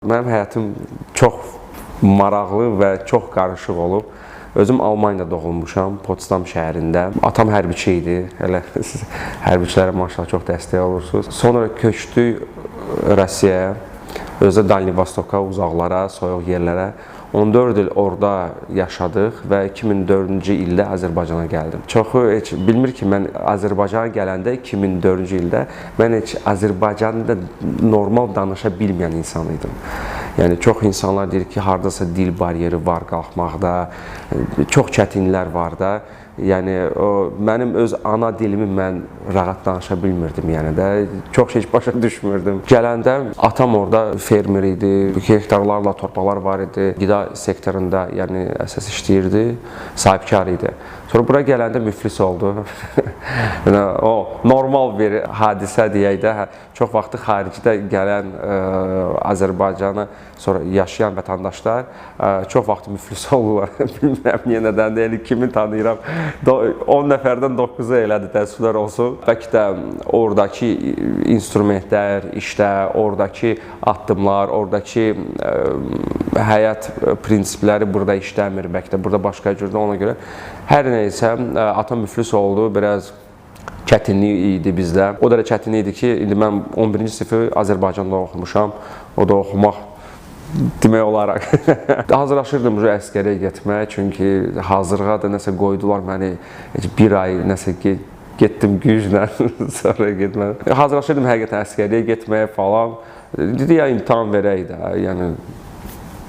Mənim həyatım çox maraqlı və çox qarışıq olub. Özüm Almaniyada doğulmuşam, Potsdam şəhərində. Atam hərbiçi idi. Elə siz hərbiçilərə maşallah çox dəstək olursunuz. Sonra köçdük Rusiyaya, özü də Dalni Vostoka, uzaqlara, soyuq yerlərə. 14 il orada yaşadıq və 2004-cü ildə Azərbaycana gəldim. Çoxu heç bilmir ki, mən Azərbaycana gələndə 2004-cü ildə mən heç Azərbaycanda normal danışa bilməyən insan idim. Yəni çox insanlar deyir ki, hardasa dil baryeri var qalxmaqda, çox çətinliklər var da. Yəni o mənim öz ana dilimi mən rahat danışa bilmirdim, yəni də çox şey başa düşmürdüm. Gələndə atam orada fermer idi, hektarlarla torpaqlar var idi, qida sektorunda yəni əsas işləyirdi, sahibkar idi. Sonra bura gələndə müflis oldu. Yəni o normal bir hadisə deyək də, çox vaxtı xaricdə gələn Azərbaycana sonra yaşayan vətəndaşlar çox vaxt müflis olurlar. Bilmirəm niyə, nədəndir. Yəni kimi tanıyıram. 10 nəfərdən 9-u elədir, təəssüflər olsun. Bəlkə də oradakı instrumentlər, işdə, oradakı addımlar, oradakı həyat prinsipləri burada işləmir, bəlkə də burada başqa cürdür ona görə. Hər nə isə atam müflis oldu, biraz çətinlik idi bizdə. O dərəcə çətinlik idi ki, indi mən 11-ci sinifi Azərbaycanda oxumuşam. O da oxumaq demək olaraq. Hazırlaşırdım əsgərə getməyə, çünki hazırlığa da nəsə qoydular məni, bir ay nəsə getdim güclə, sonra getmədim. Hazırlaşırdım həqiqətən əsgərliyə getməyə falan. Dedi ya imtahan verək də, yəni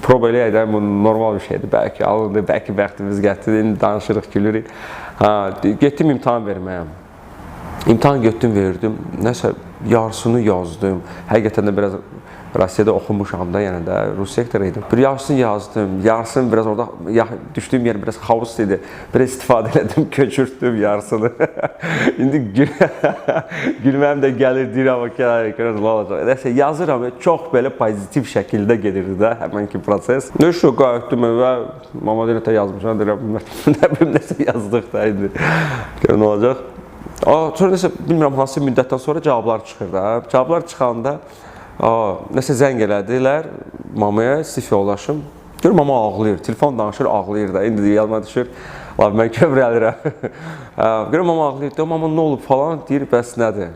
proba eləyək də, bu normal bir şeydir. Bəlkə alındı, bəlkə bəxtimiz gətirdi, indi danışırıq, gülürük. Ha, getdim imtahan verməyə. İmtahan getdim, verdim. Nəsə yarısını yazdım. Həqiqətən də biraz Rusiyada oxumuşam da, yəni də rus sektoru idim. Bir yarısını yazdım, yarısını biraz orada düşdüyüm yer biraz xaos idi. Biraz istifadə elədim, köçürtdüm yarısını. İndi gülməm də gəlir, deyirəm ki, görürəm nə olacaq. Nəsə yazıram, çox belə pozitiv şəkildə gedirdi də həmənki proses. Neyse, qayıtdım evə, mama deyir, yazmışam, deyirəm, nə bilim, nəsə yazdıq da indi. Görürəm nə olacaq. Sonra nəsə, bilmirəm hansı müddətdən sonra cavablar çıxır da. Cavablar çıxanda nəsə zəng elədilər mamaya, sinif yoldaşım. Görür, mama ağlayır, telefon danışır, ağlayır da. İndi yadıma düşür, lap mən kövrəlirəm. Görür, mama ağlayır, deyir, mama nə olub falan, deyir, bəs nədir?